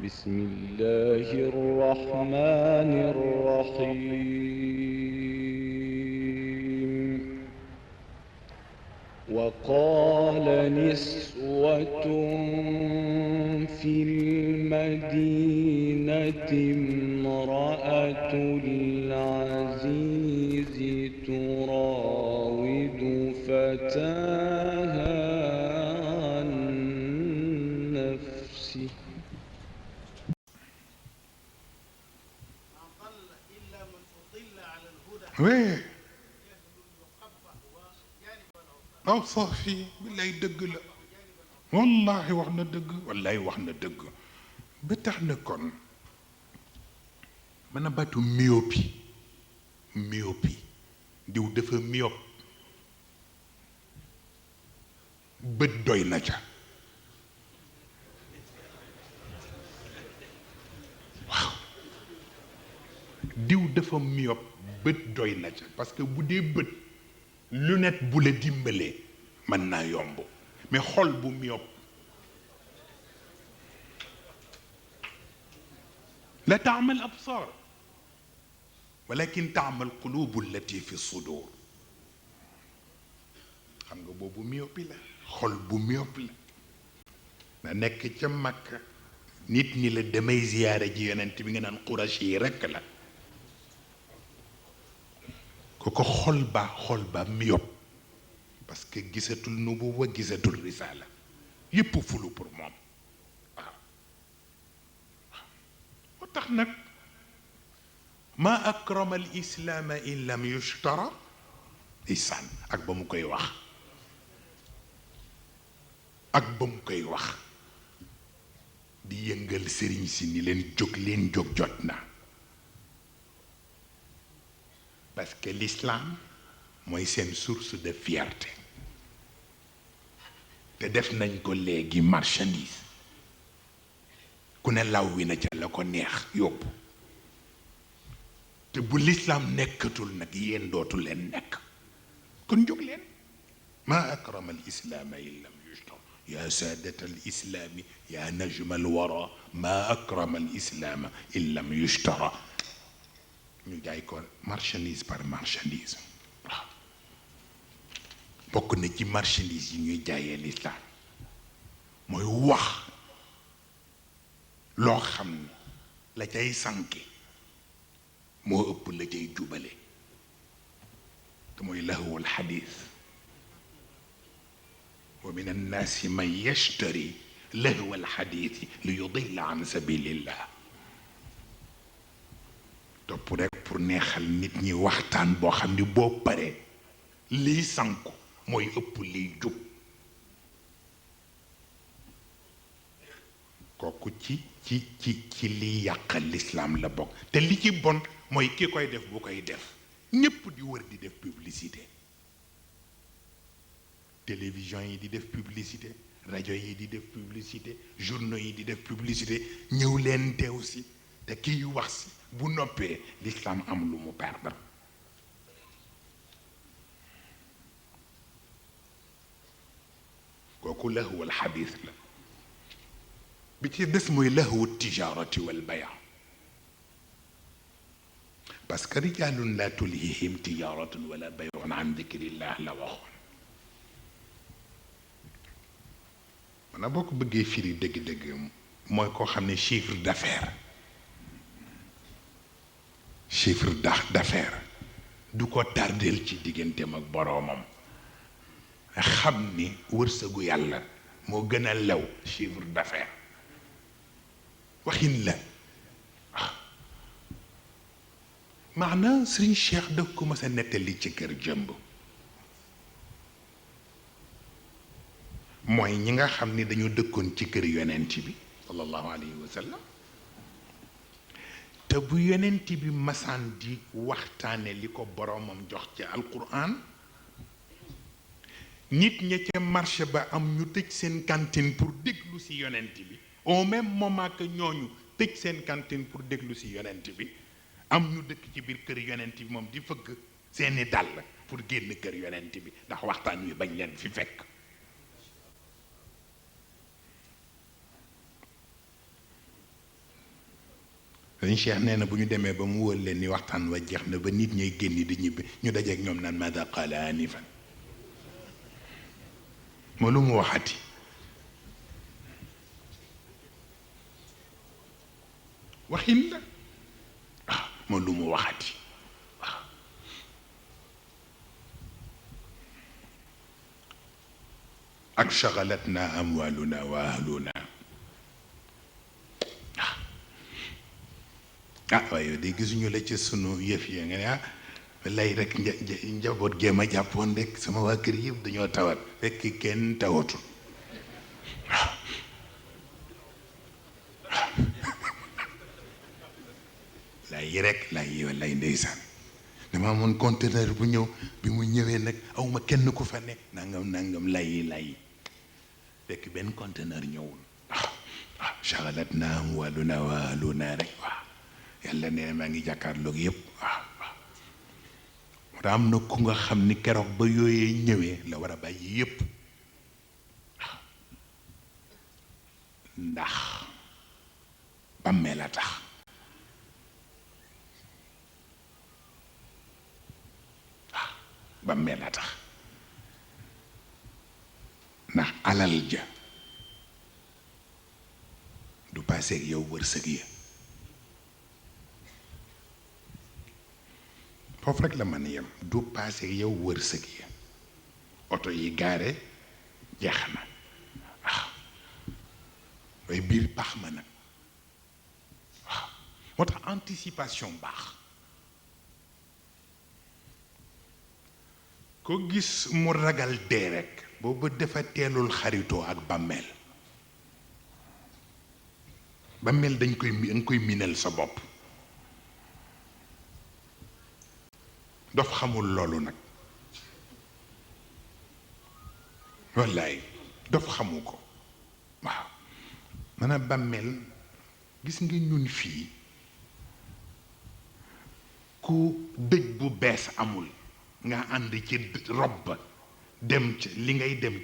بسم الله الرحمن الرحيم وقال نسوة في المدينة امرأة العزيز تراود فتاها عن نفسه oui aw safi billaay dëgg la wallahi wax na dëgg wallahi wax na dëgg ba tax na kon mën a batu myopie diw dafa myope bët doy na ca waaw diw dafa myope bët doy na ca parce que bu dee bët lunette bu la dimbalee mën naa yomb mais xol bu myope la taamal absar walakin taamal qulubu allati fi sudur xam nga boobu myopie la xol bu myope la na nekk ca Makka nit ñi la damay ziyaare ji yonent bi nga naan Qurashi yi rekk la ko xol ba myope parce que gisatul nubuwa gisatul risala yépp fulu pour moom waaw moo tax nag ma akrama al islaama in lam yushtara isaan ak ba mu koy wax di yëngal sëriñ si ni leen jóg jot na parce que l'islam mooy seen source de fierté te def nañ ko léegi marchandise ku ne law wi na ca la ko neex yóbbu te bu l'islam nekkatul nag yéen dootu leen nekk kon jóg leen ma akrama al islaama in lam yushtar ya saadat al islaami ya najma al wara ma akrama al islaama in lam yushtara ñu jaay ko marchandise par marchandise waaw bokk na ci marchandise yi ñuy jaayee l'islam mooy wax loo xam ne la cay sànke moo ëpp la cay jubale te mooy lahwul xadiis wa min annaasi man yashtari lahwal xadiisi li yudilla an sabilillah topp rek pour neexal nit ñi waxtaan boo xam ni boo paree liy sànku mooy ëpp liy jub kooku ci liy yàqal l'islam la bokk te li ci bon mooy ki koy def bu koy def ñépp di wër di def publicité télévision yi di def publicité rajo yi di def publicité journaux yi di def publicité ñëw leen teew si te kiy wax si bu noppee l'islam am lu mu perdre kooku lahwal xadiis la bi ci des mooy lahwu tijaarati wal bay' parce que rijaalun laa tulhihim tijaaratun wala bay'un an dikrillah la waxoon mana boo ko bëggee firi dëgg-dëgg mooy koo xam ne chiffre d'affaires du ko tardeel ci digganteem ak boroomam xam ni wërsëgu yàlla moo gën a lew chiffre d'affaires waxin la waaw maanaam Sëriñ Cheikh daf ko mës a nettali ci kër jëmb mooy ñi nga xam ni dañu dëkkoon ci kër yonent bi sallallahu alayhi wa sallam te bu yonent bi masaan di waxtaane li ko boroomam jox ci alquran nit ña ca marché ba am ñu tëj seen cantine pour déglu ci yonent bi au même moment que ñooñu tëj seen cantine pour déglu ci yonent bi am ñu dëkk ci biir kër yonent bi moom di fëgg seeni dàll pour génn kër yonent bi ndax waxtaan wi bañ leen fi fekk dañ Cheikh nee na bu ñu demee ba mu wóor leen ni waxtaan wa jeex na ba nit ñay génn di ñibbi ñu dajeek ñoom naan maada qaala anifan moo lu mu waxati waxin la waaw moo lu mu waxati waaw ak shagalatna amwaluna wa ahluna waaye de gisuñu la ci sunu yëf yi nga ne lay rek njaboot géem a jàppoon rek sama waa kër yëpp dañoo tawat fekk kenn tawatul lay rek lay ndeysaan dama amoon conteneur bu ñëw bi mu ñëwee nag awma kenn ku fa ne nangam lay fekk benn conteneur ñëwul waaw shagalatna amwaluna wa ahluna rek waaw yàlla nee maa ngi jàkkaarloog yëpp waaw moo tax am na ku nga xam ni keroog ba yooyee ñëwee la war a bàyyi yëpp waaw ndax bàmmeel a tax waaw bàmmeel a tax ndax alal ja du paaseeg yow wërsëg ya foofu rek la mën a yem du paase yow wërsëg yi oto yi gaare jeex na waaw waaye biir baax ma nag waaw moo tax anticipation baax ko gis mu ragal dee rek boobu dafa teelul xaritoo ak bàmmeel dañ koy minal sa bopp dof xamul loolu nag wallaay dof xamu ko waaw man a bàmmeel gis nga ñun fii ku dëj bu bees amul nga ànd ci rob ba dem ci li ngay dem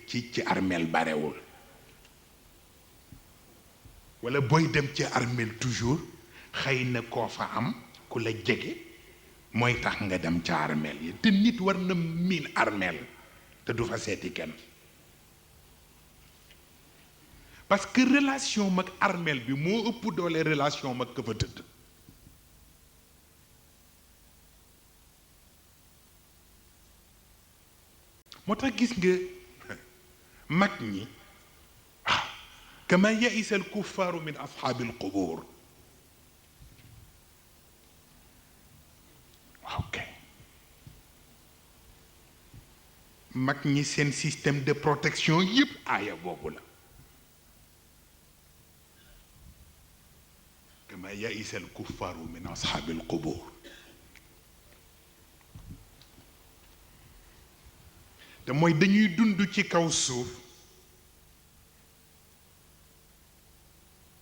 ci armeel barewul walla booy dem ci armeel toujours xëy na koo fa am ku la jege mooy tax nga dem ca armeel yi te nit war na miin armeel te du fa seeti kenn parce que relation mag armeel bi moo ëpp doole relation mag ka fa tëdd moo tax gis nga mag ñi kama yaisa al kuffaaru min ashaabi al qubur ok mag ñi seen système de protection yëpp aaya boobu la kama yaisa al kuffaaru min ashaabi al qubur te mooy dañuy dund ci kaw suuf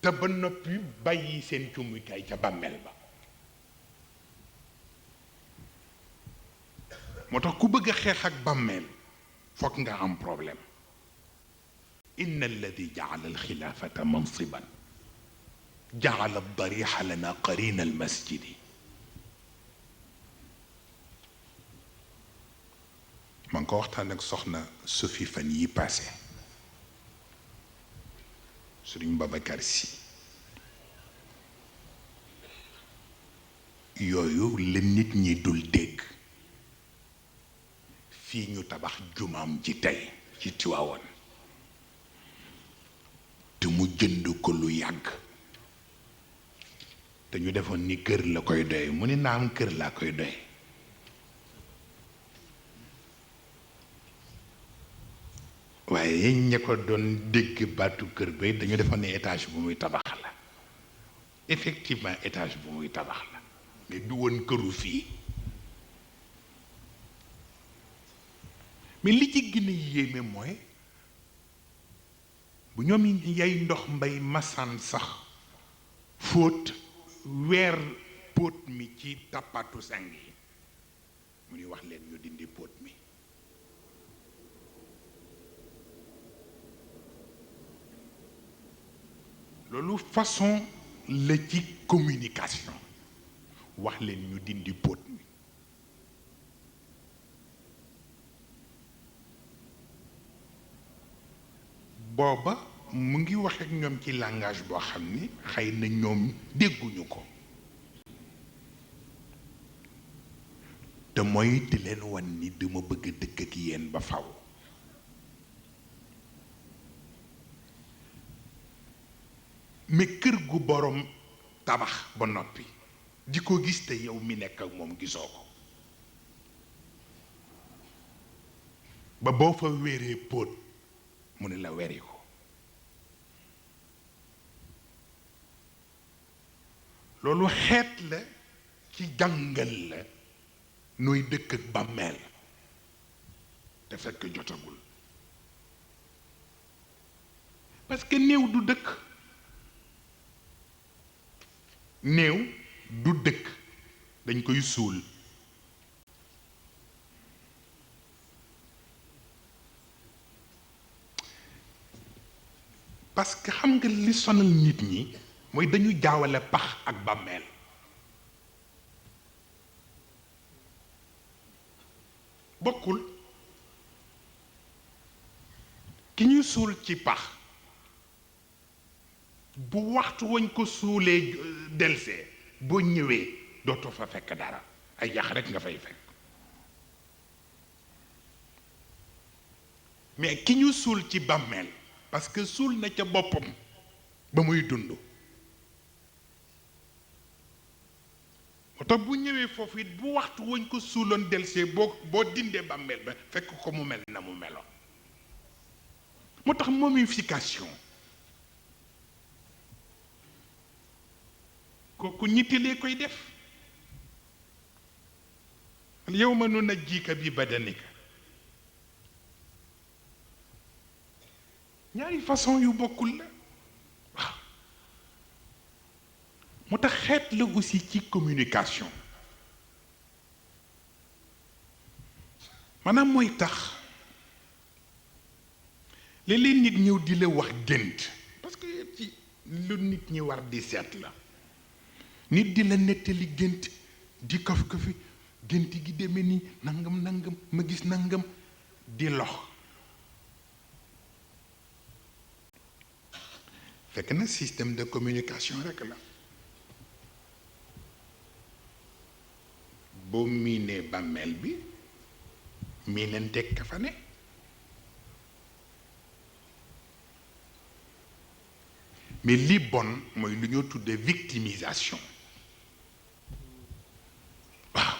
te ba noppi bàyyi seen cumukaay ca bàmmeel ba moo tax ku bëgg a xeex ak bàmmeel foog nga am problème inna alladi jaala alxilaafata mansiban jaala dariixa lana qarina almasjidi ma ngi ko waxtaan ak soxna Sophie fan yi passé Sëriñ Babacar Si yooyu la nit ñi dul dégg fii ñu tabax jumaam ji tey ci Tiwaawan te mu jënd ko lu yàgg te ñu defoon ni kër la koy doy mu ni naam kër laa koy doy waaye ña ko doon dégg baatu kër bay dañu defoon ne étage bu muy tabax la effectivement étage bu muy tabax la mais du woon këru fii mais li ci gën a yéeme mooy bu ñoom yay ndox mbay masaan sax fóot weer póot mi ci tàppaatu sang yi mu ni wax leen ñu dindi póot mi loolu façon la ci communication wax leen ñu dindi póot mi booba mu ngi wax ak ñoom ci langage boo xam ni xëy na ñoom dégguñu ko te mooy di leen wan ni dama bëgg dëkk ak yéen ba faw mais kër gu borom tabax ba noppi di ko gis te yow mi nekk ak moom gisoo ko ba boo fa wéree póot mu ne la weri ko loolu xeet la ci jàngal la nooy dëkk ak bàmmeel te fekk jotagul parce que néew du dëkk néew du dëkk dañ koy suul parce que xam nga li sonal nit ñi mooy dañu jaawale pax ak bàmmeel bokkul ki ñu suul ci pax bu waxtu wañ ko suulee delsee boo ñëwee dootoo fa fekk dara ay yax rekk nga fay fekk mais ki ñu suul ci bàmmeel parce que suul na ca boppam ba muy dund moo tax bu ñëwee foofu it bu waxtu wañ ko suuloon delsee boo dindee bàmmeel ba fekk ko mu mel na mu meloon moo tax momification kooku ñittilee koy def al yawma nunajjika bi badanika ñaari façon yu bokkul la waaw moo tax xeet la aussi ci communication maanaam mooy tax léeg-léeg nit ñëw di la wax gént parce que ci lu nit ñi war di seet la nit di la nettali gént di kaf-kafi gént gi demee nii nangam nangam ma gis nangam di lox fekk na système de communication rekk la boo miinee bàmmeel bi miinanteeg ka fa ne mais li bon mooy lu ñoo tuddee victimisation waaw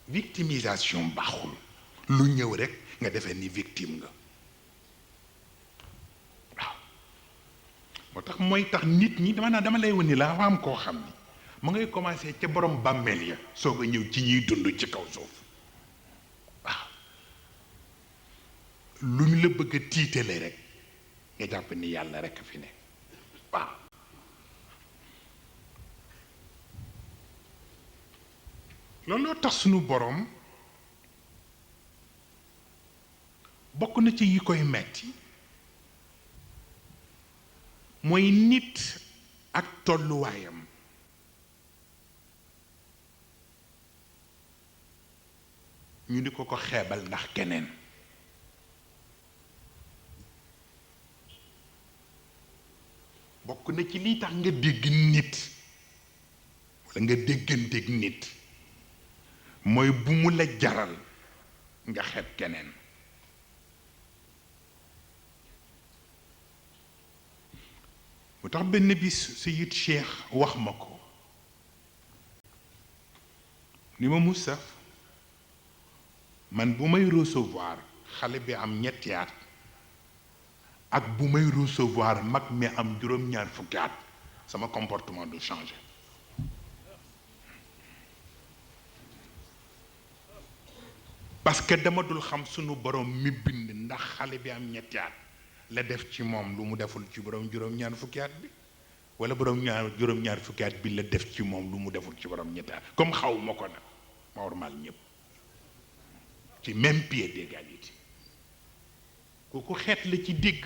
victimisation baaxul lu ñëw rekk nga defee ni victime nga waaw moo tax mooy tax nit ñi dama lay wan ni la am koo xam ni mu ngay commencé ca borom bàmmeel ya soog a ñëw ci ñuy dund ci kaw suuf waaw lu ñu la bëgg a tiitale rekk nga jàpp ni yàlla rekk fi ne waaw looloo tax sunu boroom bokk na ci yi koy metti mooy nit ak tolluwaayam ñu di ko xeebal ndax keneen bokk na ci lii tax nga dégg nit walla nga dégganteeg nit mooy bu mu la jaral nga xeeb keneen mu tax benn bis Seyid Cheikh wax ma ko ni ma Moussa man bu may recevoir xale bi am ñetti at ak bu may recevoir mag mi am juróom-ñaar fukki at sama comportement du changer parce que dama dul xam sunu borom mi bind ndax xale bi am ñetti at la def ci moom lu mu deful ci borom juróom-ñaar fukki at bi wala borom juróom-ñaar fukki at bi la def ci moom lu mu deful ci borom ñetti at comme xaw ma ko nag ma normal ñëpp ci même pied d'égalité kooku xeet la ci dégg